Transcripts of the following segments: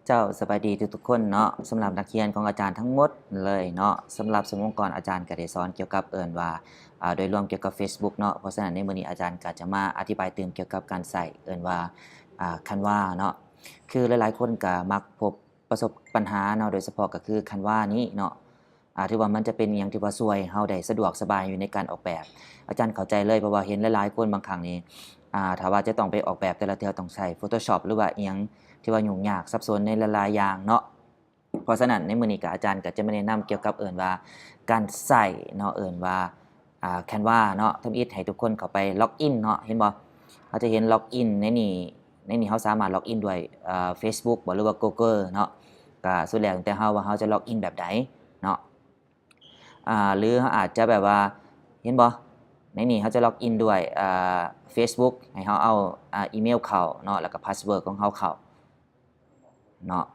ເຈົ້າ ສະບາຍດີທຸກໆຄົນເນາະ, ສຳລັບນັກຮຽນຂອງອາຈານທັງໝົດເລີຍເນາະ, ສຳລັບຊົ່ວໂມງກ່ອນອາຈານກະໄດ້ສອນກ່ຽວກັບເອີ້ນວ່າ ອາ ໂດຍລວມກ່ຽວກັບ Facebook ເນາະ, ເພາະສະນັ້ນໃນມື້ນີ້ອາຈານກະຈະມາອະທິບາຍຕື່ມກ່ຽວກັບການໃຊ້ເອີ້ນວ່າ ອາ Canva ເນາະ. ຄືຫຼາຍໆຄົນກະມັກພົບປະສົບບັນຫາເນາະ, ໂດຍສະເພາະກະຄື Canva ນີ້ເນາະ. ອາ ຖືວ່າມັນຈະເປັນອີ່ຫຍັງທີ່ວ່າຊ່ວຍເຮົາໄດ້ສະດວກສະບາຍຢູ່ໃນການອອກແບບ. ອາຈານເຂົ້າໃຈເລີຍ ເພາະວ່າເຫັນຫຼາຍໆຄົນບາງຄັ້ງນີ້ ອາ ຖ້າວ່າຈະຕ້ອງໄປອອກແບບແຕ່ລະເທື່ອຕ້ອງໃຊ້ Photoshop ຫຼືວ່າອີ່ຫຍັງທີ່ວ່າຫຍຸ້ງຍາກສັບສົນໃນຫຼາຍໆຢ່າງເນາະ. ເພາະສະນັ້ນໃນມື້ນີ້ກະອາຈານກະຈະມາແນະນຳກ່ຽວກັບເອີ້ນວ່າການໃຊ້ເນາະ, ເອີ້ນວ່າ ອາ Canva ເນາະ. ທຳອິດໃຫ້ທຸກຄົນເຂົ້າໄປ log in ເນາະ, ເຫັນບໍ່? ເຮົາຈະເຫັນ log in ໃນນີ້, ໃນນີ້ເຮົາສາມາດ log in ດ້ວຍ ເອີ Facebook ບໍ່ ຫຼືວ່າ Google ເນາະ. ກະສຸດແລ້ວແຕ່ເຮົາວ່າເຮົາຈະ log in ແບບໃດເນາະ. ອາ ຫຼືເຮົາອາດຈະແບບວ່າ ເຫັນບໍ່? ໃນນີ້ເຮົາຈະ log in ດ້ວຍ ອາ Facebook ໃຫ້ເຮົາເອົາ ອາ ອີເມວເຂົ້າເນາະ ແລ້ວກະ password ຂອງເຮົາເຂົ້າເນາະ.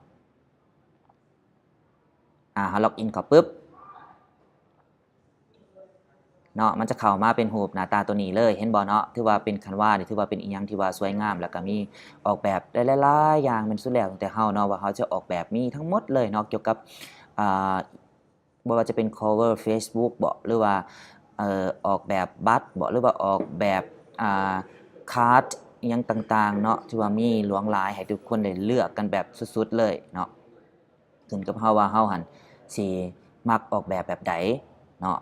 ອາ ເຮົາ log in ເຂົ້າປຶບເນາະ, ມັນຈະເຂົ້າມາເປັນຮູບໜ້າຕາໂຕນີ້ເລີຍ ເຫັນບໍ່ເນາະ? ຖືວ່າເປັນ Canva ນີ້ ຖືວ່າເປັນອີ່ຫຍັງທີ່ວ່າສວຍງາມ ແລ້ວກະມີອອກແບບໄດ້ຫຼາຍໆຢ່າງ, ແມ່ນສຸດແລ້ວແຕ່ເຮົາເນາະ ວ່າເຮົາຈະອອກແບບ. ມີທັງໝົດເລີຍເນາະ ກ່ຽວກັບ ອາ ບໍ່ວ່າຈະເປັນ cover Facebook ເບາະ ຫຼືວ່າ ເອີ ອອກແບບບັດເບາະ ຫຼືວ່າອອກແບບ ອາ card ອີ່ຫຍັງຕ່າງໆເນາະ, ຖືວ່າມີຫຼວງຫຼາຍໃຫ້ທຸກຄົນໄດ້ເລືອກກັນແບບສຸດໆເລີຍເນາະ. ຂຶ້ນກັບເຮົາວ່າເຮົາຫັ້ນຊິມັກອອກແບບແບບໃດເນາະ.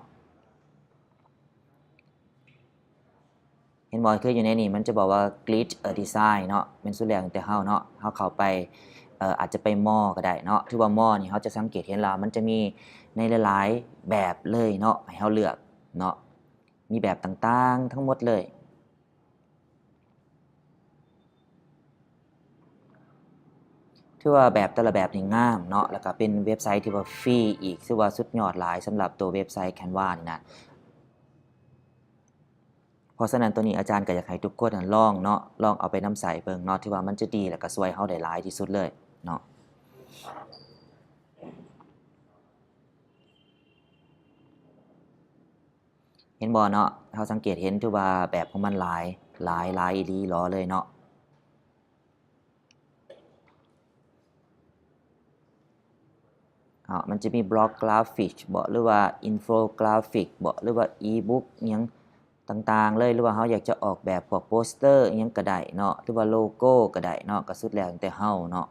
ເຫັນບໍ່? ຄືຢູ່ໃນນີ້ມັນຈະບອກວ່າ Create a Design ເນາະ, ແມ່ນສຸດແລ້ວແຕ່ເຮົາເນາະ. ເຮົາເຂົ້າໄປ ເອີ ອາດຈະໄປ More ກະໄດ້ເນາະ. ຖືວ່າ More ນີ້ເຮົາຈະສັງເກດເຫັນແລ້ວ ມັນຈະມີໃນຫຼາຍໆແບບເລີຍເນາະ ໃຫ້ເຮົາເລືອກເນາະ, ມີແບບຕ່າງໆທັງໝົດເລີຍ. ຖືວ່າແບບແຕ່ລະແບບນີ້ງາມເນາະ, ແລ້ວກະເປັນເວັບໄຊທີ່ວ່າຟຣີອີກ, ຖືວ່າສຸດຍອດຫຼາຍສຳລັບໂຕເວັບໄຊ Canva ນີ້ນະ. ເພາະສະນັ້ນໂຕນີ້ອາຈານກະຢາກໃຫ້ທຸກຄົນຫັ້ນລອງເນາະ, ລອງເອົາໄປນຳໃຊ້ເບິ່ງເນາະ, ຖືວ່າມັນຈະດີ ແລ້ວກະຊ່ວຍເຮົາໄດ້ຫຼາຍທີ່ສຸດເລີຍເນາະ. ເຫັນບໍ່ເນາະ? ເຮົາສັງເກດເຫັນ ຖືວ່າແບບຂອງມັນຫຼາຍ ຫຼາຍ ຫຼາຍອີ່ຫຼີຫຼໍເລີຍເນາະ. ເນາະ ມັນຈະມີ Block Graphic ເບາະ ຫຼືວ່າ Infographic ເບາະ ຫຼືວ່າ E-book ອີ່ຫຍັງຕ່າງໆເລີຍ, ຫຼືວ່າເຮົາຢາກຈະອອກແບບພວກໂປສເຕີອີ່ຫຍັງກະໄດ້ເນາະ ຫຼືວ່າໂລໂກ້ກະໄດ້ເນາະ, ກະສຸດແລ້ວແຕ່ເຮົາເນາະ.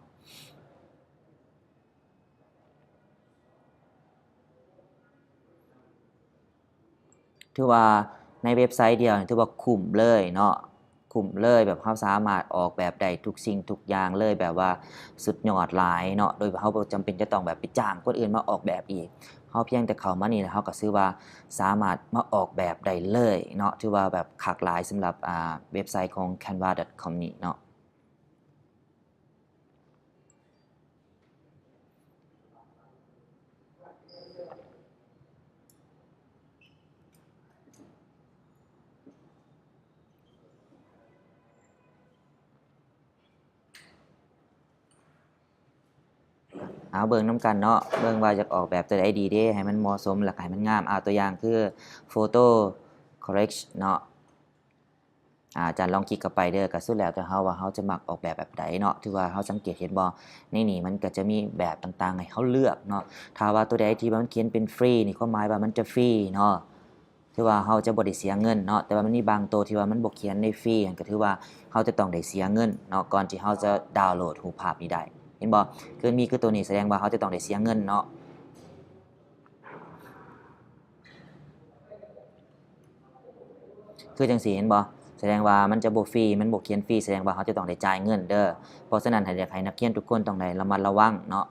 ຖືວ່າໃນເວັບໄຊດຽວນີ້ຖືວ່າຄຸ້ມເລີຍເນາະ, ຄຸ້ມເລີຍ, ແບບເຮົາສາມາດອອກແບບໄດ້ທຸກສິ່ງທຸກຢ່າງເລີຍ, ແບບວ່າສຸດຍອດຫຼາຍເນາະ, ໂດຍເຮົາບໍ່ຈຳເປັນຈະຕ້ອງແບບໄປຈ້າງຄົນອື່ນມາອອກແບບອີກ, ເຮົາພຽງແຕ່ເຂົ້າມານີ້ແລ້ວເຮົາກະຖືວ່າສາມາດມາອອກແບບໄດ້ເລີຍເນາະ. ຖືວ່າແບບຄັກຫຼາຍສຳລັບ ອາ ເວັບໄຊຂອງ canva.com ນີ້ເນາະ. ເອົາເບິ່ງນຳກັນເນາະ, ເບິ່ງວ່າຢາກອອກແບບໂຕໃດດີເດ ໃຫ້ມັນເໝາະສົມ ແລ້ວກະໃຫ້ມັນງາມ. ເອົາຕົວຢ່າງຄື Photo Collage ເນາະ. ອາ ອາຈານລອງຄລິກເຂົ້າໄປເດີ, ກະສຸດແລ້ວແຕ່ເຮົາວ່າເຮົາຈະມັກອອກແບບແບບໃດເນາະ. ຖືວ່າເຮົາສັງເກດເຫັນບໍ່, ໃນນີ້ມັນກະຈະມີແບບຕ່າງໆໃຫ້ເຮົາເລືອກເນາະ. ຖ້າວ່າໂຕໃດທີ່ວ່າມັນຂຽນເປັນຟຣີນີ້ ຄວາມໝາຍວ່າມັນຈະຟຣີເນາະ, ຖືວ່າເຮົາຈະບໍ່ໄດ້ເສຍເງິນເນາະ. ແຕ່ວ່າມັນມີບາງໂຕທີ່ວ່າມັນບໍ່ຂຽນໃນຟຣີ, ຫັ້ນກະຖືວ່າເຮົາຈະຕ້ອງໄດ້ເສຍເງິນເນາະ ກ່ອນທີ່ເຮົາຈະດາວໂຫຼດຮູບພາບນີ້ໄດ້. ເຫັນບໍ່? ຄືມີ ຄືໂຕນີ້ສະແດງວ່າເຮົາຈະຕ້ອງໄດ້ເສຍເງິນເນາະ. ຄືຈັ່ງຊີ້ ເຫັນບໍ່? ສະແດງວ່າມັນຈະບໍ່ຟຣີ, ມັນບໍ່ຂຽນຟຣີ, ສະແດງວ່າເຮົາຈະຕ້ອງໄດ້ຈ່າຍເງິນເດີ. ເພາະສະນັ້ນ ໃຫ້ ຢາກໃຫ້ນັກຮຽນທຸກຄົນຕ້ອງໄດ້ລະມັດລະວັງເນາະ.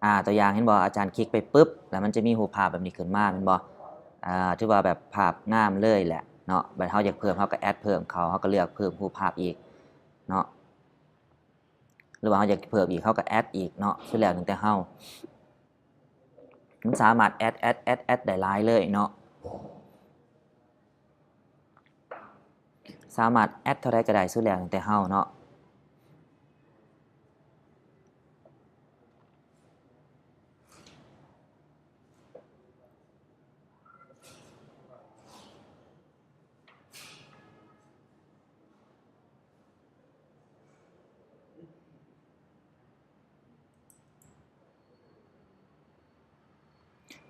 ອາ ຕົວຢ່າງ ເຫັນບໍ່? ອາຈານຄລິກໄປປຶບ ແລ້ວມັນຈະມີຮູບພາບແບບນີ້ຂຶ້ນມາ ແມ່ນບໍ່? ອາ ຖືວ່າແບບພາບງາມເລີຍແຫຼະເນາະ. ບັດເຮົາຢາກເພີ່ມ ເຮົາກະແອັດເພີ່ມເຂົ້າ, ເຮົາກະເລືອກເພີ່ມຮູບພາບອີກເນາະ. ຫຼືວ່າເຮົາຢາກເພີ່ມອີກ ເຮົາກະແອັດອີກເນາະ, ສຸດແລ້ວແຕ່ເຮົາ. ມັນສາມາດແອັດ ແອັດ ແອັດ ແອັດໄດ້ຫຼາຍເລີຍເນາະ, ສາມາດແອັດເທົ່າໃດກະໄດ້ ສຸດແລ້ວແຕ່ເຮົາເນາະ.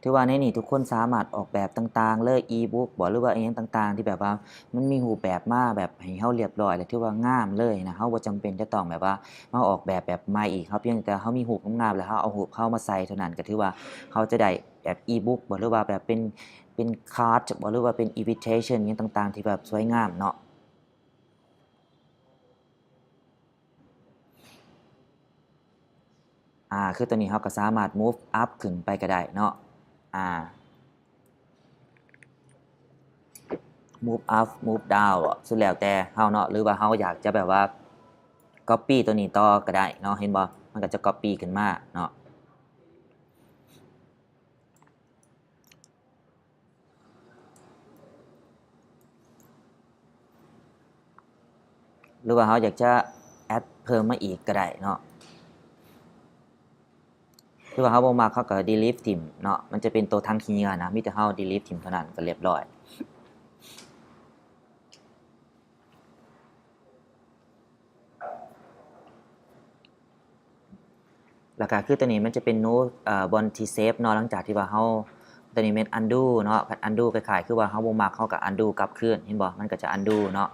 ຖືວ່າໃນນີ້ທຸກຄົນສາມາດອອກແບບຕ່າງໆເລີຍ ອີບຸກບໍ ຫຼືວ່າອີ່ຫຍັງຕ່າງໆ ທີ່ແບບວ່າມັນມີຮູບແບບມາແບບໃຫ້ເຮົາລຽບຮ້ອຍ ແລະ ຖືວ່າງາມເລີຍນະ. ເຮົາບໍ່ຈຳເປັນຈະຕ້ອງແບບວ່າມາອອກແບບ ແບບໃໝ່ອີກ. ເຮົາພຽງແຕ່ເຮົາມີຮູບງາມໆ ແລ້ວເຮົາເອົາຮູບເຮົາມາໃສ່ເທົ່ານັ້ນ ກໍຖືວ່າເຮົາຈະໄດ້ແບບອີບຸກບໍ ຫຼືວ່າແບບເປັນ ເປັນຄາດບໍ ຫຼືວ່າເປັນ invitation ຫຍັງຕ່າງໆ ທີ່ແບບສວຍງາມເນາະ. ອາ ຄືຕົວນີ້ເຮົາກໍສາມາດ move up ຂຶ້ນໄປກໍໄດ້ເນາະ ອາ move up move down ເນາະ ສຸດແລ້ວແຕ່ເຮົາເນາະ ຫຼືວ່າເຮົາຢາກຈະແບບວ່າ copy ຕົວນີ້ຕໍ່ກໍໄດ້ເນາະ ເຫັນບໍ່ ມັນກໍຈະ copy ຂຶ້ນມາເນາະ. ຫຼືວ່າເຮົາຢາກຈະ add ເພີ່ມມາອີກກໍໄດ້ເນາະ ຫຼືວ່າເຮົາບໍ່ມັກ ເຮົາກໍ delete ຖິ້ມເນາະ. ມັນຈະເປັນໂຕຖັງຂີ້ເຫຍື້ອນະ ມີແຕ່ເຮົາ delete ຖິ້ມເທົ່ານັ້ນກໍລຽບຮ້ອຍ. ແລ້ວກໍຄືຕົວນີ້ມັນຈະເປັນ new ເອີ ບ່ອນທີ່ save ເນາະ ຫຼັງຈາກທີ່ວ່າເຮົາ ຕົວນີ້ແມ່ນ undo ເນາະ undo ຄ້າຍໆຄືວ່າເຮົາບໍ່ມັກ ເຮົາກໍ undo ກັບຄືນ ເຫັນບໍ່ ມັນກໍຈະ undo ເນາະ.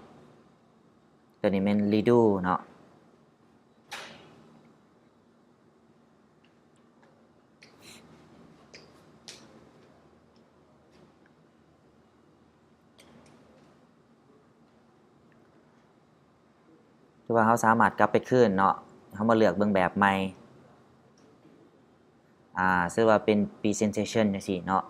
ຕົວນີ້ແມ່ນ redo ເນາະ. ຄືວ່າເຮົາສາມາດກັບໄປຄືນເນາະ ເຮົາມາເລືອກເບິ່ງແບບໃໝ່ ອາ ຊື່ວ່າເປັນ presentation ຈັ່ງຊີ້ເນາະ.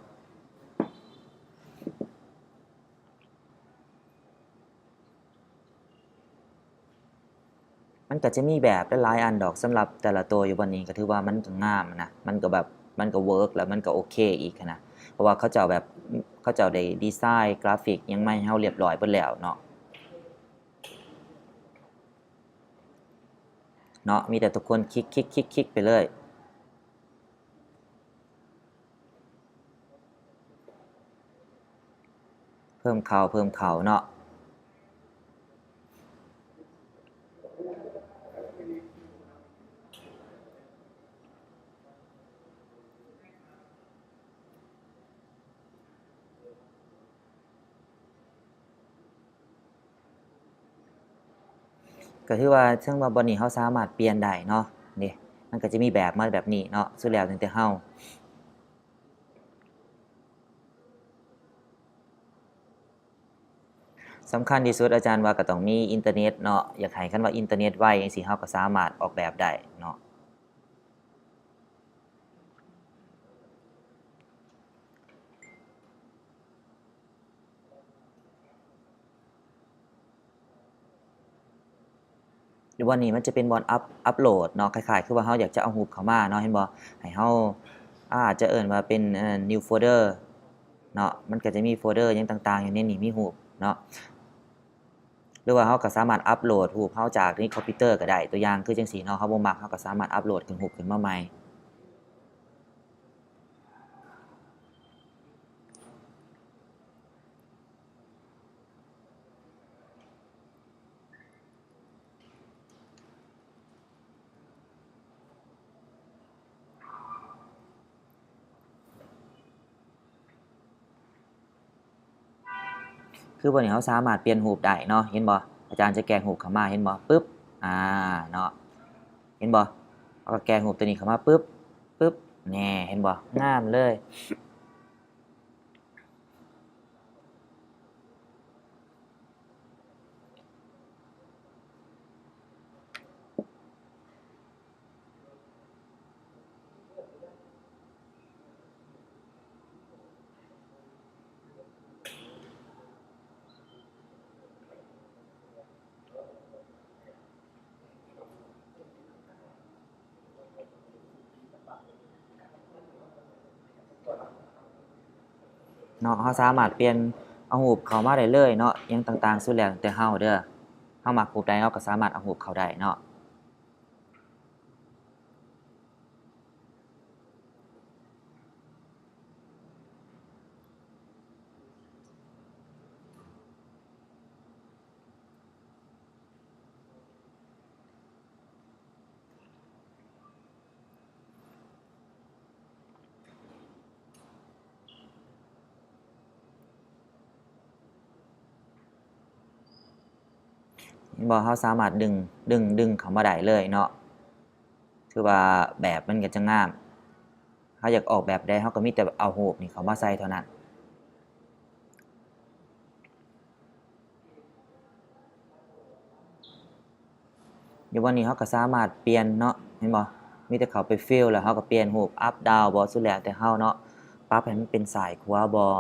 ມັນກໍຈະມີແບບຫຼາຍໆອັນດອກ ສຳລັບແຕ່ລະໂຕຢູ່ບ່ອນນີ້ ກໍຖືວ່າມັນກໍງາມນະ ມັນກໍແບບ ມັນກໍເວີກ ແລ້ວມັນກໍໂອເຄອີກຫັ້ນນະ ເພາະວ່າເຂົາເຈົ້າແບບ ເຂົາເຈົ້າໄດ້ດີໄຊກຣາຟິກຫຍັງມາໃຫ້ເຮົາລຽບຮ້ອຍເບິດແລ້ວເນາະ ເນາະ ມີແຕ່ທຸກຄົນຄລິກໆໆໄປເລີຍ. ເພີ່ມເຂົ້າ ເພີ່ມເຂົ້າເນາະ. ກໍຖືວ່າ ເຊິ່ງວ່າບ່ອນນີ້ເຮົາສາມາດປ່ຽນໄດ້ເນາະ ນີ້ ມັນກໍຈະມີແບບມາແບບນີ້ເນາະ ສຸດແລ້ວແຕ່ເຮົາ. ສຳຄັນທີ່ສຸດ ອາຈານວ່າກໍຕ້ອງມີອິນເຕີເນັດເນາະ ຢາກໃຫ້ ຄັນວ່າອິນເຕີເນັດໄວຈັ່ງຊີ້ ເຮົາກໍສາມາດອອກແບບໄດ້ເນາະ. ຢູ່ບ່ອນນີ້ມັນຈະເປັນບ່ອນອັບ ອັບໂຫຼດເນາະ ຄ້າຍໆຄືວ່າເຮົາຢາກຈະເອົາຮູບເຂົ້າມາເນາະ ເຫັນບໍ່ ໃຫ້ເຮົາ ອາດຈະເອີ້ນວ່າເປັນ ເອີ ນິວໂຟເດີເນາະ ມັນກໍຈະມີໂຟເດີຫຍັງຕ່າງໆຢູ່ໃນນີ້ ມີຮູບເນາະ ຫຼືວ່າເຮົາກໍສາມາດອັບໂຫຼດຮູບເຮົາຈາກໃນຄອມພິວເຕີກໍໄດ້ ຕົວຢ່າງຄືຈັ່ງຊີ້ເນາະ ເຮົາບໍ່ມັກ ເຮົາກໍສາມາດອັບໂຫຼດຂຶ້ນ ຮູບຂຶ້ນມາໃໝ່. ຄືບັດນີ້ເຮົາສາມາດປ່ຽນຮູບໄດ້ເນາະ ເຫັນບໍ່ ອາຈານຈະແກະຮູບເຂົ້າມາ ເຫັນບໍ່ ປຶບ ອາ ເນາະ ເຫັນບໍ່ ເຮົາກໍແກະຮູບຕົວນີ້ເຂົ້າມາ ປຶບ ປຶບ ແນ່ ເຫັນບໍ່ ງາມເລີຍ. ເນາະ ເຮົາສາມາດປ່ຽນເອົາຮູບເຂົ້າມາໄດ້ເລີຍເນາະ ຫຍັງຕ່າງໆ ສຸດແລ້ວແຕ່ເຮົາເດີ ເຮົາມັກຮູບໃດເຮົາກໍສາມາດເອົາຮູບເຂົ້າໄດ້ເນາະ. ບໍ່ ເຮົາສາມາດດຶງ ດຶງ ດຶງເຂົ້າມາໄດ້ເລີຍເນາະ. ຖືວ່າແບບມັນກໍຈະງາມ. ເຮົາຢາກອອກແບບໃດ ເຮົາກໍມີແຕ່ເອົາຮູບນີ້ເຂົ້າມາໃສ່ເທົ່ານັ້ນ. ຢູ່ບ່ອນນີ້ເຮົາກໍສາມາດປ່ຽນເນາະ ເຫັນບໍ່? ມີແຕ່ເຂົ້າໄປ Fill ແລ້ວເຮົາກໍປ່ຽນຮູບ up down ບໍ່ ສຸດແລ້ວແຕ່ເຮົາເນາະ ປັບໃຫ້ມັນເປັນຊ້າຍຂວາບໍ່.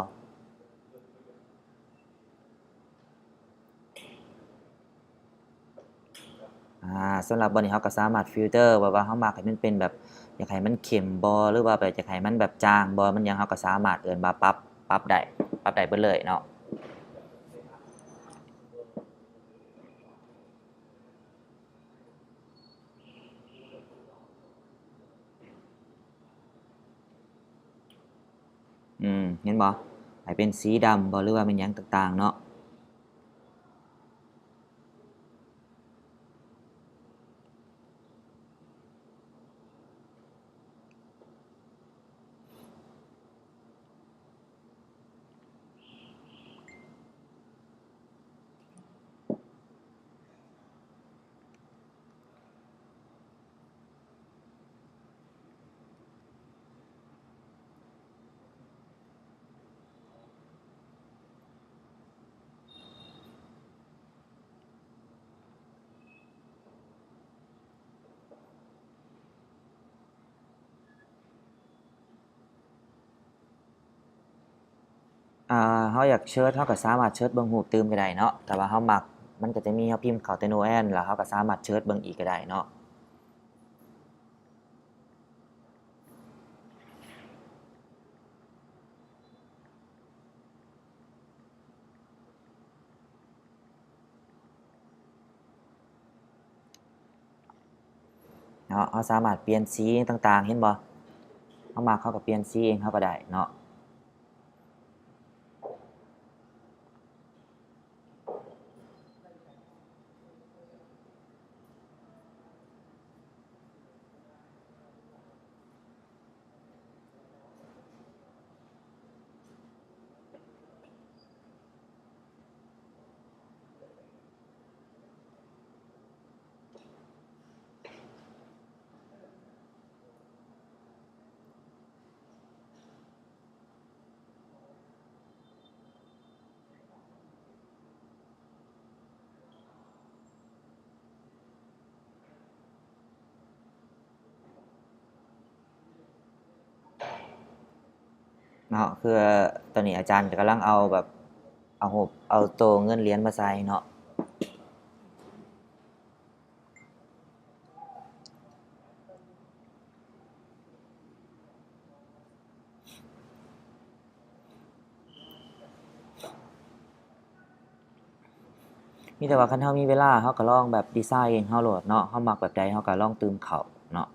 ອາ ສຳລັບບ່ອນນີ້ເຮົາກໍສາມາດ Filter ວ່າ ວ່າເຮົາມັກໃຫ້ມັນເປັນແບບ ຢາກໃຫ້ມັນເຂັ້ມບໍ່ ຫຼືວ່າແບບຢາກໃຫ້ມັນແບບຈາງບໍ່ ມັນຫຍັງ ເຮົາກໍສາມາດເອີ້ນວ່າປັບ ປັບໄດ້ ປັບໄດ້ເບິດເລີຍເນາະ. ອືມ ເຫັນບໍ່? ໃຫ້ເປັນສີດຳບໍ່ ຫຼືວ່າແມ່ນຫຍັງຕ່າງໆເນາະ. ອ່າ ເຮົາຢາກເຊີດ ເຮົາກໍສາມາດເຊີດເບິ່ງຮູບຕື່ມກໍໄດ້ເນາະ. ຖ້າວ່າເຮົາມັກ ມັນກໍຈະມີ ເຮົາພິມເຂົ້າແຕ່ No Ant ແລ້ວເຮົາກໍສາມາດເຊີດເບິ່ງອີກກໍໄດ້ເນາະ. ເນາະ ເຮົາສາມາດປ່ຽນສີຕ່າງໆ ເຫັນບໍ່? ເຮົາມັກ ເຮົາກໍປ່ຽນສີເອງ ເຮົາກໍໄດ້ເນາະ. ເນາະ ຄືຕອນນີ້ອາຈານກໍກຳລັງເອົາແບບ ເອົາຮູບ ເອົາໂຕເງິນຫຼຽນມາໃສ່ເນາະ. ມີແຕ່ວ່າຄັນເຮົາມີເວລາ ເຮົາກໍລອງແບບດີໄຊເອງເຮົາໂລດເນາະ, ເຮົາມັກແບບໃດເຮົາກໍລອງຕື່ມເຂົ້າເນາະ.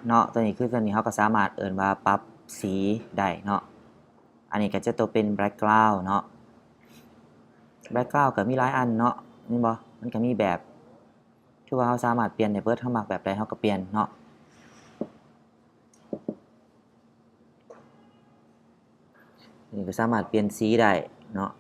ເນາະ ຕົວນີ້ຄືຕົວນີ້ເຮົາກໍສາມາດເອີ້ນວ່າປັບສີໄດ້ເນາະ. ອັນນີ້ກໍຈະຕົກເປັນ background ເນາະ. background ກໍມີຫຼາຍອັນເນາະ ແມ່ນບໍ່? ມັນກໍມີແບບ ຄືວ່າເຮົາສາມາດປ່ຽນໄດ້ເບິດ, ເຮົາມັກແບບໃດເຮົາກໍປ່ຽນເນາະ. ນີ້ກໍສາມາດປ່ຽນສີໄດ້ເນາະ. ເ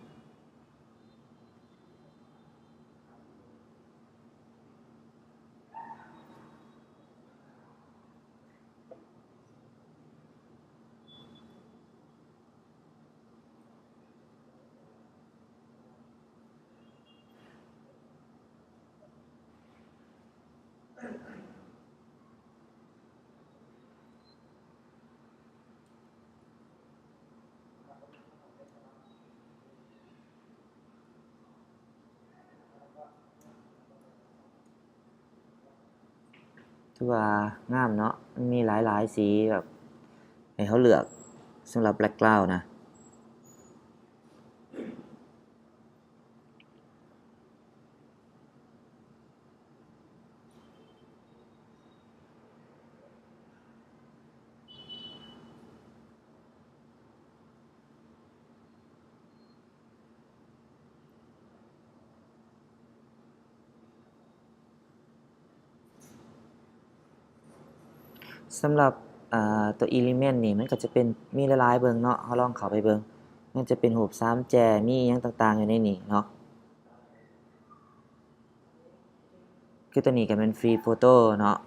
ຖືວ່າງາມເນາະ ມັນມີຫຼາຍໆສີແບບໃຫ້ເຮົາເລືອກສຳລັບແບັກກຣາວນະ. ສຳລັບ ເອີ ຕົວ Element ນີ້ ມັນກໍຈະເປັນ ມີຫຼາຍໆເບິ່ງເນາະ ເຮົາລອງເຂົ້າໄປເບິ່ງ ມັນຈະເປັນຮູບສາມແຈ ມີອີ່ຫຍັງຕ່າງໆຢູ່ໃນນີ້ເນາະ. ຄືຕົວນີ້ກໍແມ່ນ Free Photo ເນາະ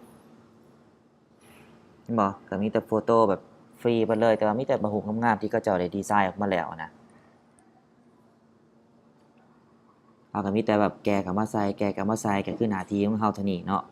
ເຫັນບໍ່? ກໍມີແຕ່ໂຟໂຕ້ແບບຟຣີເບິດເລີຍ ແຕ່ວ່າມີແຕ່ບາງຮູບງາມໆທີ່ເຂົາເຈົ້າໄດ້ດີໄຊອອກມາແລ້ວນະ. ເຮົາກໍມີແຕ່ແບບແກະເຂົ້າມາໃສ່ ແກະເຂົ້າມາໃສ່ ກໍຄືໜ້າທີ່ຂອງເຮົາເທົ່ານີ້ເນາະ.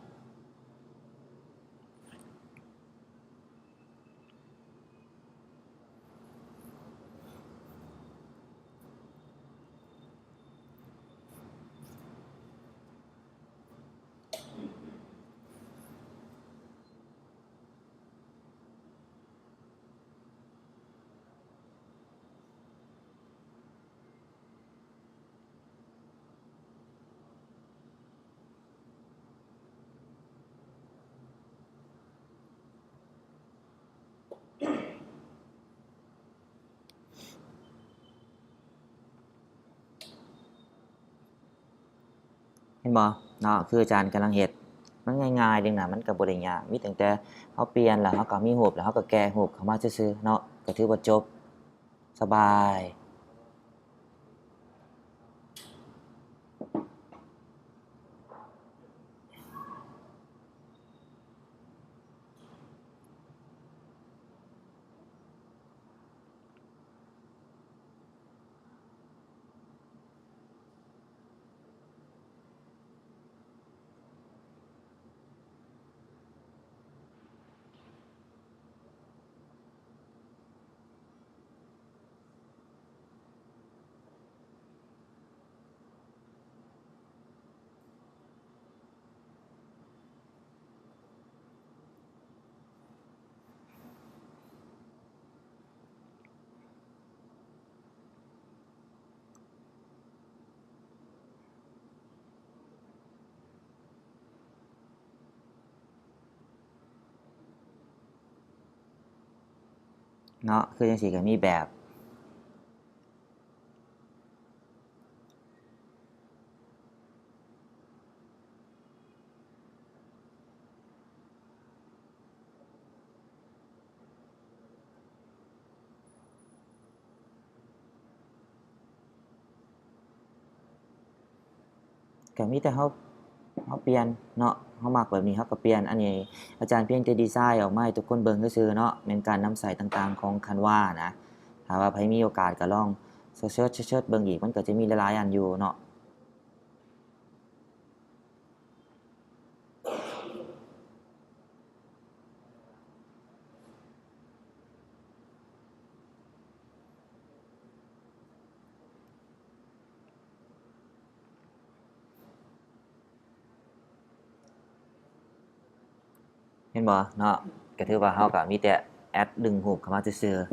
ເຫັນບໍ່ເນາະ ຄືອາຈານກຳລັງເຮັດ ມັນງ່າຍໆເດ້ນະ ມັນກໍບໍ່ໄດ້ຍາກ ມີຕັ້ງແຕ່ເຮົາປ່ຽນ ແລ້ວເຮົາກໍມີຮູບ ແລ້ວເຮົາກໍແກະຮູບເຂົ້າມາຊື່ໆເນາະ ກໍຖືວ່າຈົບ ສະບາຍ. ເນາະ ຄືຈັ່ງຊີ້ກໍມີແບບ ກໍມີແຕ່ເຮົາ ເຮົາປ່ຽນເນາະ ເຮົາມັກແບບນີ້ເຮົາກໍປ່ຽນ. ອັນນີ້ອາຈານພຽງແຕ່ດີໄຊອອກມາໃຫ້ທຸກຄົນເບິ່ງຊື່ໆເນາະ ແມ່ນການນຳໃຊ້ຕ່າງໆຂອງ Canva ນະ. ຖ້າວ່າໃຜມີໂອກາດກໍລອງເສີດໆ ເສີດໆເບິ່ງອີກ ມັນກໍຈະມີຫຼາຍໆອັນຢູ່ເນາະ. ເຫັນບໍ່ເນາະ ກໍຖືວ່າເຮົາກໍມີແຕ່ແອັດດຶງຮູບເຂົ້າມາຊື່ໆ.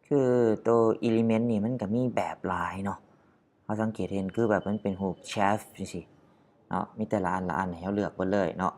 ຄືໂຕ Element ນີ້ມັນກໍມີແບບຫຼາຍເນາະ ເຮົາສັງເກດເຫັນຄືແບບມັນເປັນຮູບ chef ຈັ່ງຊີ້ເນາະ ມີແຕ່ລະອັນລະອັນໃຫ້ເຮົາເລືອກເບິດເລີຍເນາະ.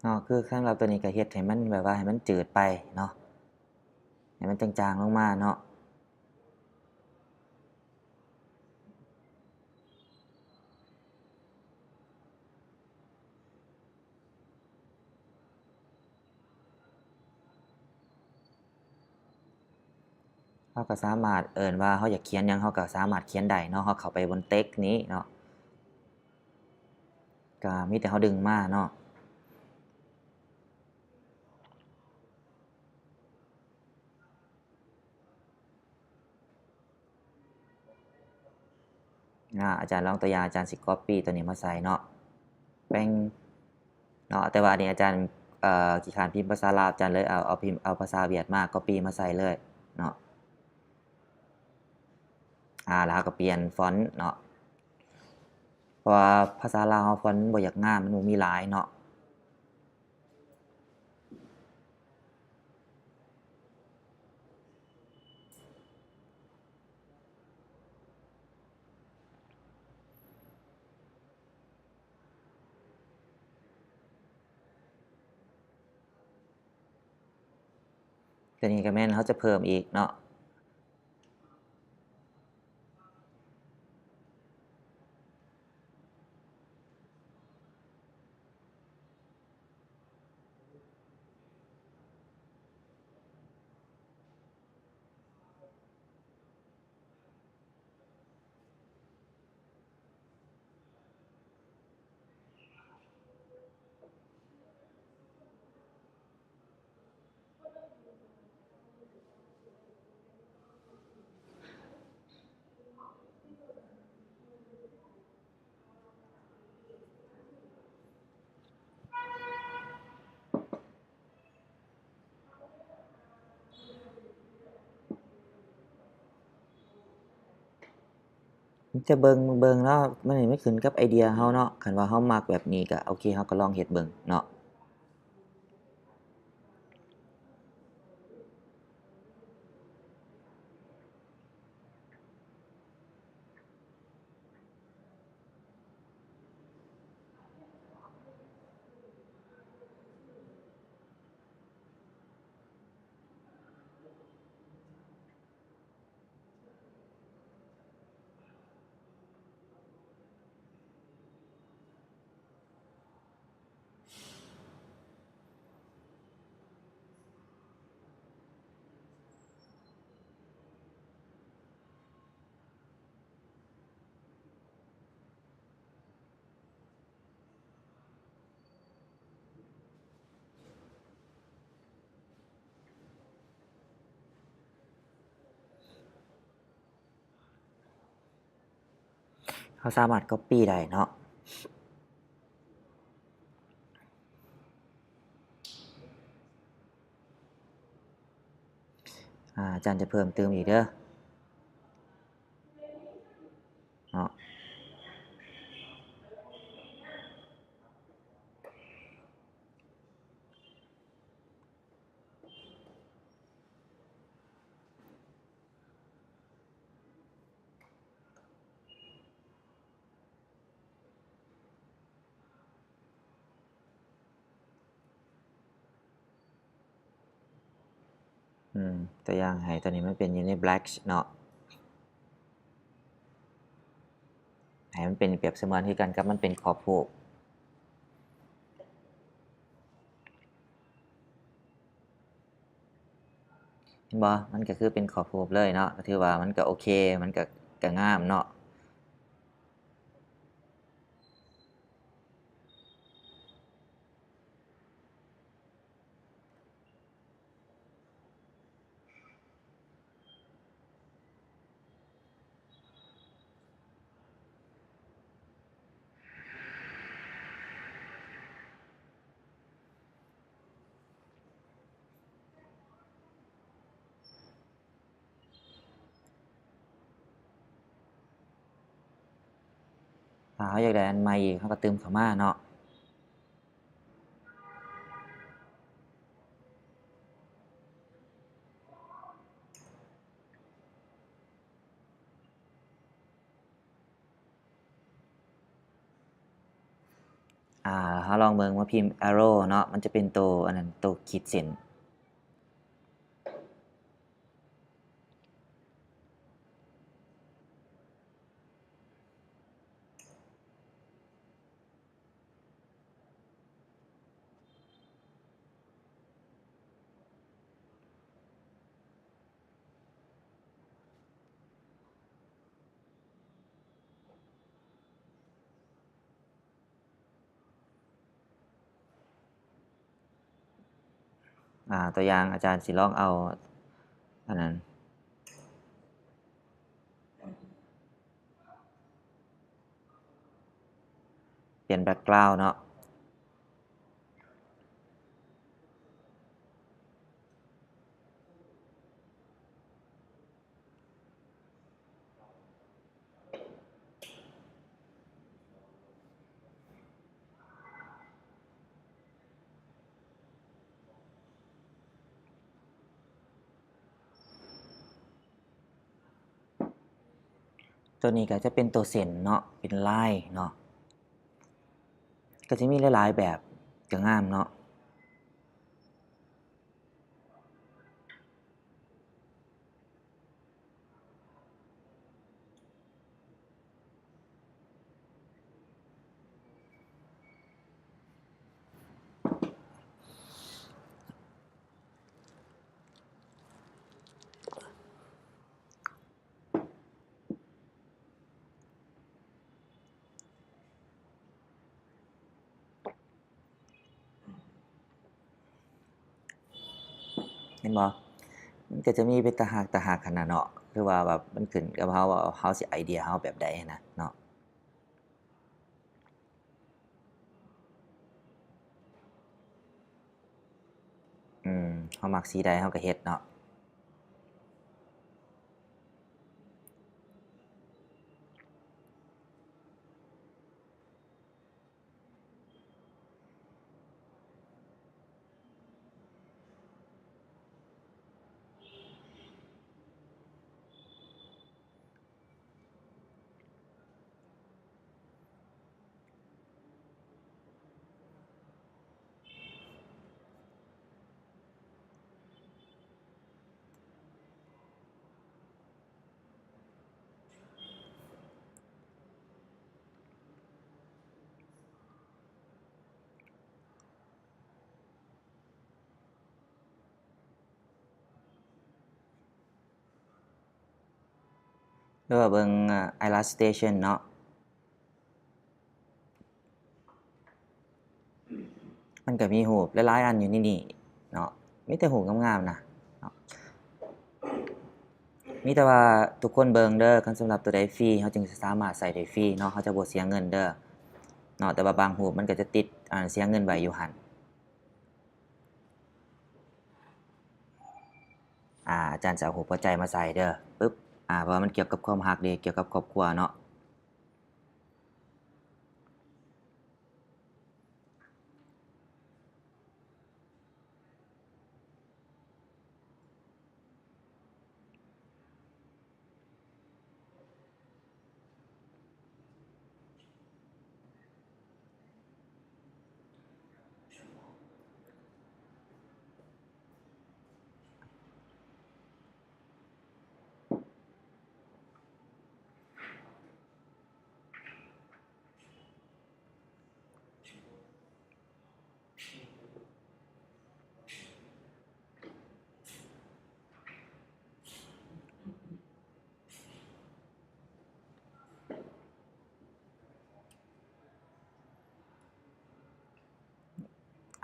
ເນາະ ຄືສຳລັບຕົວນີ້ກໍເຮັດໃຫ້ມັນແບບວ່າໃຫ້ມັນຈືດໄປເນາະ ໃຫ້ມັນຈາງໆລົງມາເນາະ. ເຮົາກໍສາມາດເອີ້ນວ່າເຮົາຢາກຂຽນຫຍັງ ເຮົາກໍສາມາດຂຽນໄດ້ເນາະ. ເຮົາເຂົ້າໄປບົນ text ນີ້ເນາະ ກໍມີແຕ່ເຮົາດຶງມາເນາະ. ອາ ອາຈານລອງຕົວຢ່າງ ອາຈານຊິ copy ຕົວນີ້ມາໃສ່ເນາະ ແປງເນາະ. ແຕ່ວ່າອັນນີ້ອາຈານ ເອີ ຂີ້ຄ້ານພິມພາສາລາວ ອາຈານເລີຍເອົາ ເອົາພິມ ເອົາພາສາຫວຽດມາ copy ມາໃສ່ເລີຍເນາະ. ອາ ແລ້ວເຮົາກໍປ່ຽນຟອນເນາະ ເພາະວ່າພາສາລາວເຮົາຟອນມັນບໍ່ຢາກງາມ ມັນບໍ່ມີຫຼາຍເນາະ. ຕົວນີ້ກໍແມ່ນເຮົາຈະເພີ່ມອີກເນາະ. ຈະເບິ່ງ ເບິ່ງເນາະ ມັນ ມັນຂຶ້ນກັບໄອເດຍເຮົາເນາະ. ຄັນວ່າເຮົາມັກແບບນີ້ກໍໂອເຄ ເຮົາກໍລອງເຮັດເບິ່ງເນາະ. ເຮົາສາມາດກັອບປີ້ໄດ້ເນາະ. ອາ ອາຈານຈະເພີ່ມຕື່ມອີກເດີເນາະ. ອືມ ຕົວຢ່າງໃຫ້ຕົວນີ້ມັນເປັນຢູ່ໃນ black ເນາະ ໃຫ້ມັນເປັນປຽບສະເໝືອນຄືກັນກັບມັນເປັນຂອບຮູບ. ເຫັນບໍ່? ມັນກໍຄືເປັນຂອບຮູບເລີຍເນາະ ກໍຖືວ່າມັນກໍໂອເຄ ມັນກໍ ກໍງາມເນາະ. ຖ້າເຮົາຢາກໄດ້ອັນໃໝ່ອີກ ເຮົາກໍຕື່ມເຂົ້າມາເນາະ. ເ ອາ ເຮົາລອງເບິ່ງວ່າພິມ arrow ເນາະ ມັນຈະເປັນໂຕ ອັນນັ້ນ ໂຕຂີດເສັ້ນ. ອາ ຕົວຢ່າງ ອາຈານຊິລອງເອົາ ອັນນັ້ນ ປ່ຽນ background ເນາະ. ໂຕນີ້ກໍຈະເປັນໂຕເສັ້ນເນາະ ເປັນລາຍເນາະ ກໍຈະມີຫຼາຍໆແບບ ກໍງາມເນາະ. ເຫັນບໍ່? ມັນກໍຈະມີເປັນຕາຮັກ ຕາຮັກຫັ້ນນະເນາະ ຄືວ່າແບບມັນຂຶ້ນກັບເຮົາວ່າເຮົາຊິ ໄອເດຍເຮົາແບບໃດຫັ້ນນະເນາະ. ອືມ ເຮົາມັກສີໃດເຮົາກໍເຮັດເນາະ. ຫຼືວ່າເບິ່ງ ອາ Illustrator ເນາະ ມັນກໍມີຮູບຫຼາຍໆອັນຢູ່ໃນນີ້ເນາະ ມີແຕ່ຮູບງາມໆນະເນາະ. ມີແຕ່ວ່າທຸກຄົນເບິ່ງເດີ ຄັນສຳລັບໂຕໃດຟຣີ ເຮົາຈຶ່ງສາມາດໃຊ້ໄດ້ຟຣີເນາະ ເຮົາຈະບໍ່ເສຍເງິນເດີເນາະ ແຕ່ວ່າບາງຮູບມັນກໍຈະຕິດ ອາ ເສຍເງິນໄວ້ຢູ່ຫັ້ນ. ອາ ອາຈານຈະເອົາຮູບຫົວໃຈມາໃສ່ເດີ ປຶບ ອາ ເພາະວ່າມັນກ່ຽວກັບຄວາມຮັກເດ ກ່ຽວກັບຄອບຄົວເນາະ.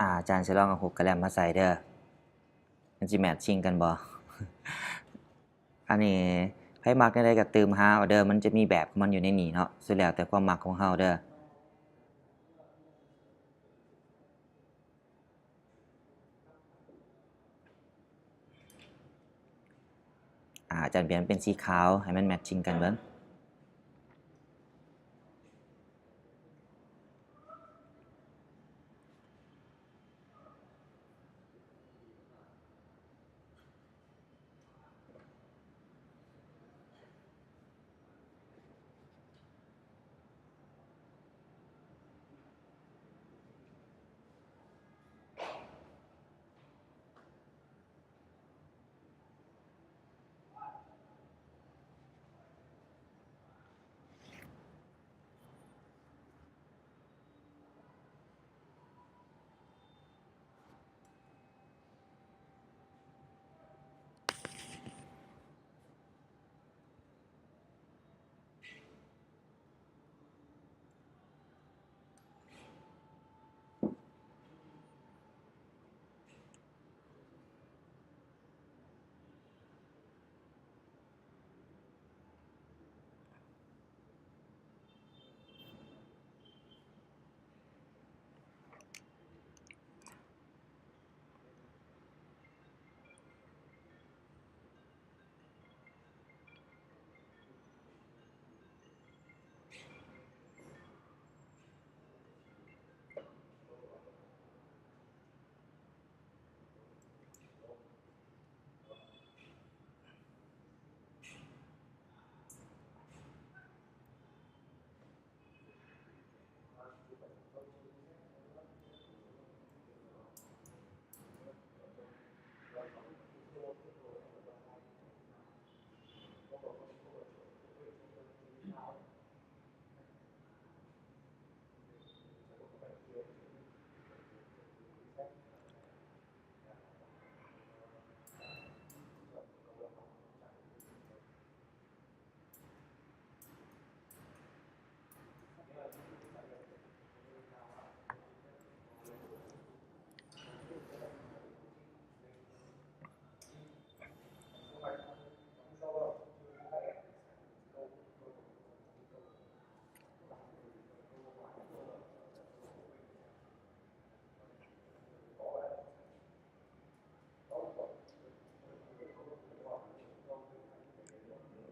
ອາ ອາຈານຊິລອງເອົາຮູບກະແລັມມາໃສ່ເດີ ມັນຊິແມັດຊິງກັນບໍ່? ອັນນີ້ໃຜມັກແນວໃດກໍຕື່ມຫາເອົາເດີ ມັນຈະມີແບບຂອງມັນຢູ່ໃນນີ້ເນາະ ສຸດແລ້ວແຕ່ຄວາມມັກຂອງເຮົາເດີ. ອາ ອາຈານປ່ຽນເປັນສີຂາວ ໃຫ້ມັນແມັດຊິງກັນເບິ່ງ. ອ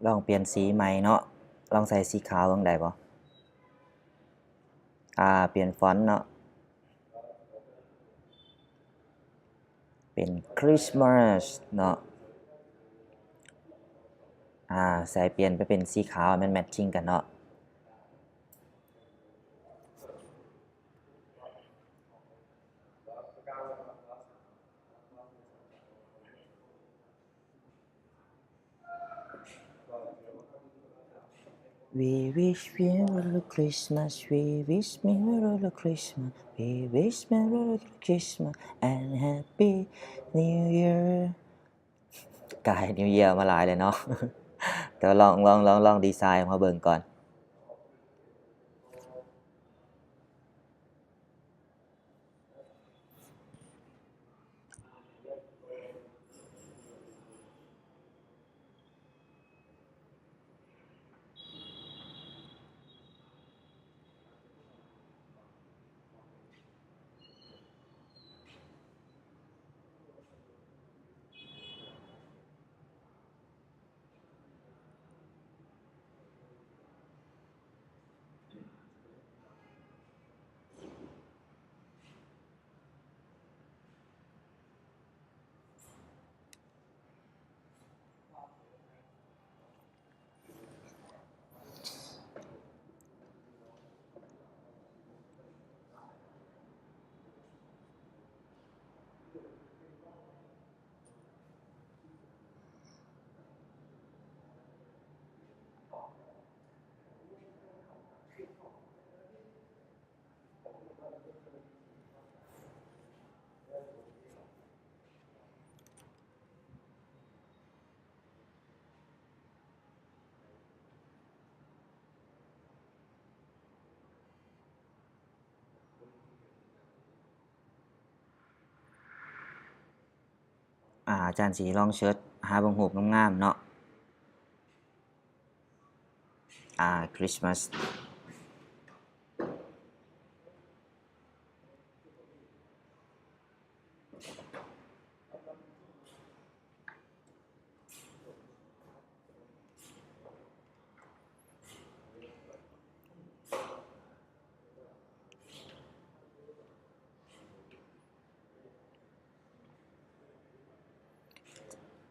ລອງປ່ຽນສີໃໝ່ເນາະ, ລອງໃສ່ສີຂາວເບິ່ງໄດ້ບໍ່? ອາ ປ່ຽນຟອນເນາະ, ເປັນຄຣິສມາສເນາະ. ອາ ໃສ່ປ່ຽນໄປເປັນສີຂາວ ໃຫ້ມັນແມັດຊິງກັນເນາະ. We wish you Merry Christmas, we wish you Merry Christmas, we wish you Merry Christmas and Happy New Year. ກາຍ New Year ມາຫຼາຍແລ້ວເນາະ, ແຕ່ວ່າລອງ ລອງ ລອງ ລອງດີໄຊອອກມາເບິ່ງກ່ອນ. ອາ ອາຈານຊິລອງເສີດຫາເບິ່ງຮູບງາມໆເນາະ. ອາ ຄຣິສມາສ.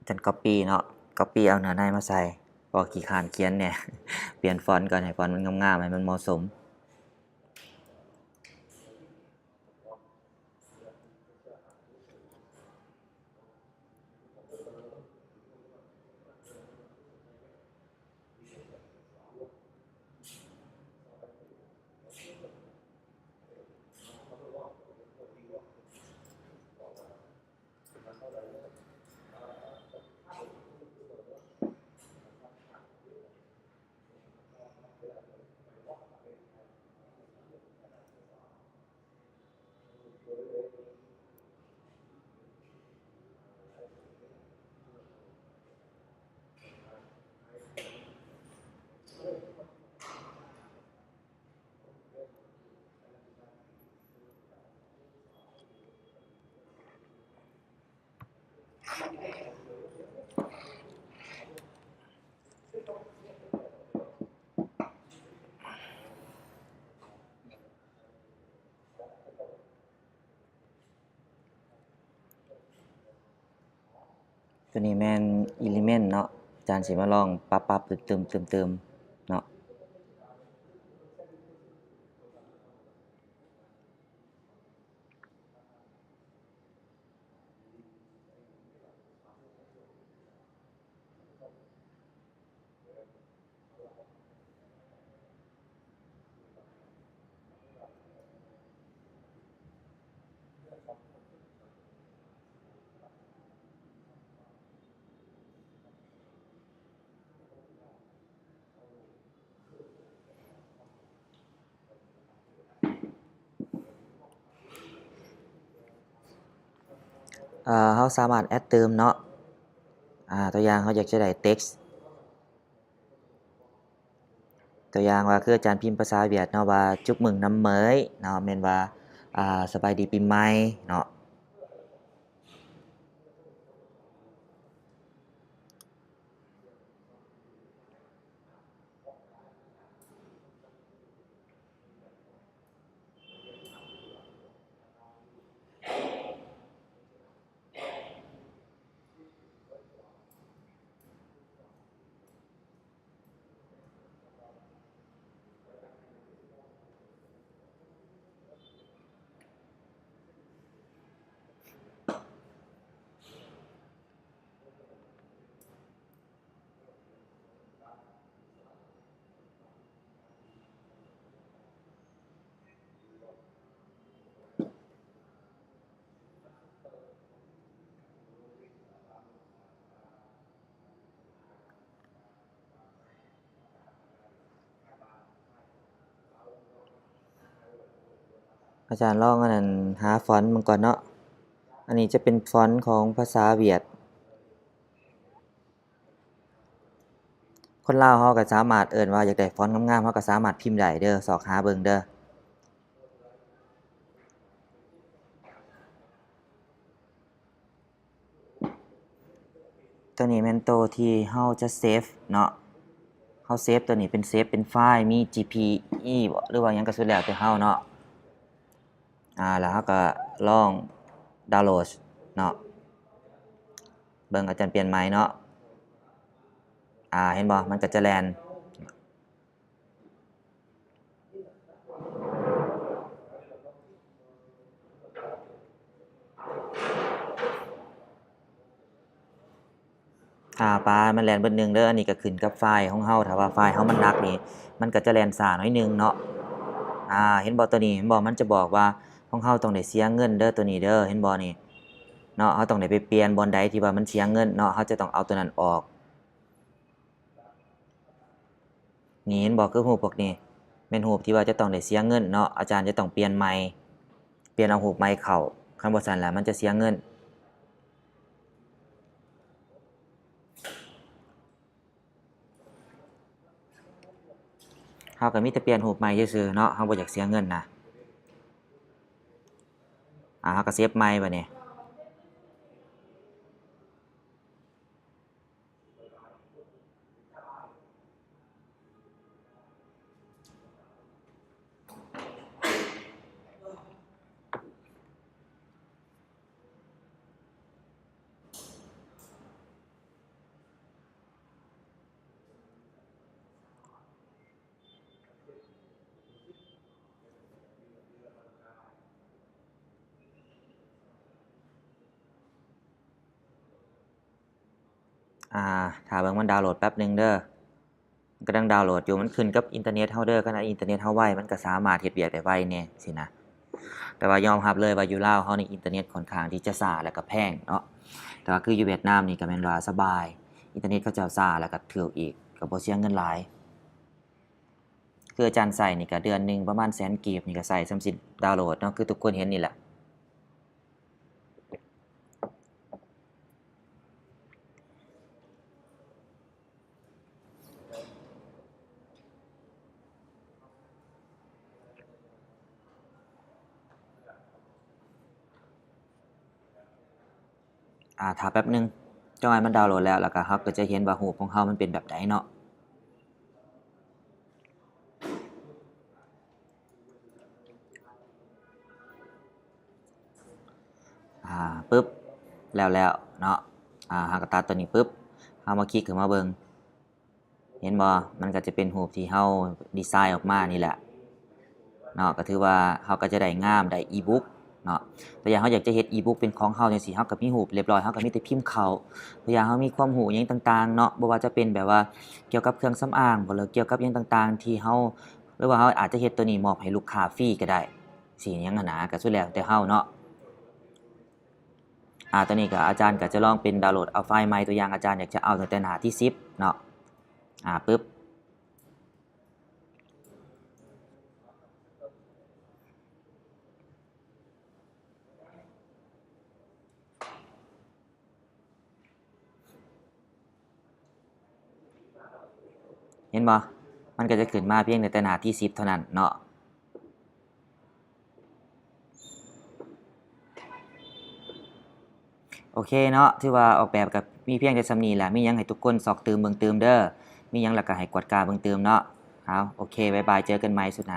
ຈັ່ງກັອບປີ້ເນາະ, ກັອບປີ້ເອົາເນື້ອໃນມາໃສ່ ເພາະວ່າຂີ້ຄ້ານຂຽນແດ່. ປ່ຽນຟອນກ່ອນ ໃຫ້ຟອນມັນງາມໆ ໃຫ້ມັນເໝາະສົມ. ຕົວນີ້ແມ່ນ Element ເນາະ, ອາຈານຊິມາລອງປັບໆ ຕື່ມໆ ເຕີມໆ ເນາະ. ເຮົາສາມາດແອັດເຕີມເນາະ. ຕົວຢ່າງເຮົາຢາກຈະໄດ້ເທັກ ຕົວຢ່າງວ່າ ຄືອາຈານພິມພາສາຫວຽດເນາະ ວ່າ Chúc mừng năm mới ເນາະ, ແມ່ນວ່າ ສະບາຍດີປີໃໝ່ເນາະ. ອາຈານລອງອັນນັ້ນ ຫາຟອນເບິ່ງກ່ອນເນາະ. ອັນນີ້ຈະເປັນຟອນຂອງພາສາຫວຽດ. ຄົນລາວເຮົາກໍສາມາດເອີ້ນວ່າຢາກໄດ້ຟອນງາມໆ ເຮົາກໍສາມາດພິມໄດ້ເດີ, ຊອກຫາເບິ່ງເດີ. ໂຕນີ້ແມ່ນໂຕທີ່ເຮົາຈະເຊບເນາະ, ເຮົາເຊບໂຕນີ້ເປັນ ເຊບເປັນໄຟລ໌ ມີ GPG ບໍ ຫຼືວ່າຫຍັງກໍສຸດແລ້ວແຕ່ເຮົາເນາະ. ອາ ແລ້ວເຮົາກໍລອງດາວໂຫຼດເນາະ, ເບິ່ງອາຈານປ່ຽນໃໝ່ເນາະ. ອາ ເຫັນບໍ່ ມັນກໍຈະແລ່ນ. ອາ ປາ ມັນແລ່ນເບິດໜຶ່ງເດີ. ອັນນີ້ກໍຂຶ້ນກັບໄຟລ໌ຂອງເຮົາ, ຖ້າວ່າໄຟລ໌ເຮົາມັນໜັກນີ້ ມັນກໍຈະແລ່ນຊ້າໜ້ອຍໜຶ່ງເນາະ. ອາ ເຫັນບໍ່ ໂຕນີ້ ເຫັນບໍ່ ມັນຈະບອກວ່າຂອງເຮົາຕ້ອງໄດ້ເສຍເງິນເດີ ໂຕນີ້ເດີ. ເຫັນບໍ່ນີ້ເນາະ, ເຮົາຕ້ອງໄດ້ໄປປ່ຽນບ່ອນໃດທີ່ວ່າມັນເສຍເງິນເນາະ, ເຮົາຈະຕ້ອງເອົາໂຕນັ້ນອອກ. ນີ້ເຫັນບໍ່ ຄືຮູບພວກນີ້ແມ່ນຮູບທີ່ວ່າຈະຕ້ອງໄດ້ເສຍເງິນເນາະ, ອາຈານຈະຕ້ອງປ່ຽນໃໝ່, ປ່ຽນເອົາຮູບໃໝ່ເຂົ້າ, ຄັນບໍ່ຊັ້ນແລ້ວມັນຈະເສຍເງິນ. ເຮົາກໍມີແຕ່ປ່ຽນຮູບໃໝ່ຊື່ໆເນາະ, ເຮົາບໍ່ຢາກເສຍເງິນນະ. ອາ ເຮົາກໍເຊບໃໝ່ບາດນີ້. ອາ ຖ້າເບິ່ງມັນດາວໂຫຼດແປັບໜຶ່ງເດີ. ມັນກຳລັງດາວໂຫຼດຢູ່, ມັນຂຶ້ນກັບອິນເຕີເນັດເຮົາເດີ. ຄັນອິນເຕີເນັດເຮົາໄວ ມັນກໍສາມາດເຮັດວຽກໄດ້ໄວແດ່ຊີ້ນະ. ແຕ່ວ່າຍອມຮັບເລີຍວ່າຢູ່ລາວເຮົານີ້ ອິນເຕີເນັດຂ້ອນຂ້າງທີ່ຈະຊ້າ ແລ້ວກໍແພງເນາະ. ແຕ່ວ່າຄືຢູ່ຫວຽດນາມນີ້ກໍແມ່ນວ່າສະບາຍ, ອິນເຕີເນັດເຂົາເຈົ້າຊ້າ ແລ້ວກໍຖືກອີກ, ກໍບໍ່ເສຍເງິນຫຼາຍ. ຄືອາຈານໃຊ້ນີ້ກໍເດືອນໜຶ່ງປະມານແສນກີບນີ້ ກໍໃຊ້ສ່ຳຊິດາວໂຫຼດເນາະ, ຄືທຸກຄົນເຫັນນີ້ແຫຼະ. ອາ ຖ້າແປັບໜຶ່ງ, ຈັກໜ້ອຍມັນດາວໂຫຼດແລ້ວ, ແລ້ວກໍເຮົາກໍຈະເຫັນວ່າຮູບຂອງເຮົາມັນເປັນແບບໃດເນາະ. ອາ ປຶບ ແລ້ວໆເນາະ. ອາ ເຮົາກໍຕັດຕົວນີ້ປຶບ, ເຮົາມາຄລິກເຂົ້າມາເບິ່ງ. ເຫັນບໍ່? ມັນກໍຈະເປັນຮູບທີ່ເຮົາດີໄຊອອກມານີ້ແຫຼະເນາະ, ກໍຖືວ່າເຮົາກໍຈະໄດ້ງາມ ໄດ້ອີບຸກເນາະ. ຕົວຢ່າງເຮົາຢາກຈະເຮັດອີບຸກເປັນຂອງເຮົາຈັ່ງຊີ້, ເຮົາກໍມີຮູບຮຽບຮ້ອຍ, ເຮົາກໍມີແຕ່ພິມເຂົ້າ. ຕົວຢ່າງເຮົາມີຄວາມຮູ້ຫຍັງຕ່າງໆເນາະ, ບໍ່ວ່າຈະເປັນແບບວ່າກ່ຽວກັບເຄື່ອງສຳອາງບໍ ຫຼືກ່ຽວກັບຫຍັງຕ່າງໆທີ່ເຮົາ ຫຼືວ່າເຮົາອາດຈະເຮັດຕົວນີ້ມອບໃຫ້ລູກຄ້າຟຣີກໍໄດ້ ຊີ້ຫຍັງຫັ້ນນະ, ກໍສຸດແລ້ວແຕ່ເຮົາເນາະ. ອາ ຕອນນີ້ກໍອາຈານກໍຈະລອງເປັນດາວໂຫຼດເອົາໄຟລ໌ໃໝ່, ຕົວຢ່າງອາຈານຢາກຈະເອົາຕັ້ງແຕ່ໜ້າທີສິບເນາະ. ອາ ປຶບ ເຫັນບໍ່? ມັນກໍຈະຂຶ້ນມາພຽງແຕ່ໜ້າທີສິບເທົ່ານັ້ນເນາະ. ໂອເຄເນາະ, ຖືວ່າອອກແບບກໍມີພຽງແຕ່ສ່ຳນີ້ແຫຼະ. ມີຫຍັງໃຫ້ທຸກຄົນຊອກຕື່ມເບິ່ງຕື່ມເດີ, ມີຫຍັງແລ້ວກໍໃຫ້ກວດກາເບິ່ງຕື່ມເນາະ. ເອົາ ໂອເຄ ບາຍບາຍ, ເຈີກັນໃໝ່ຊຸດໜ້າ.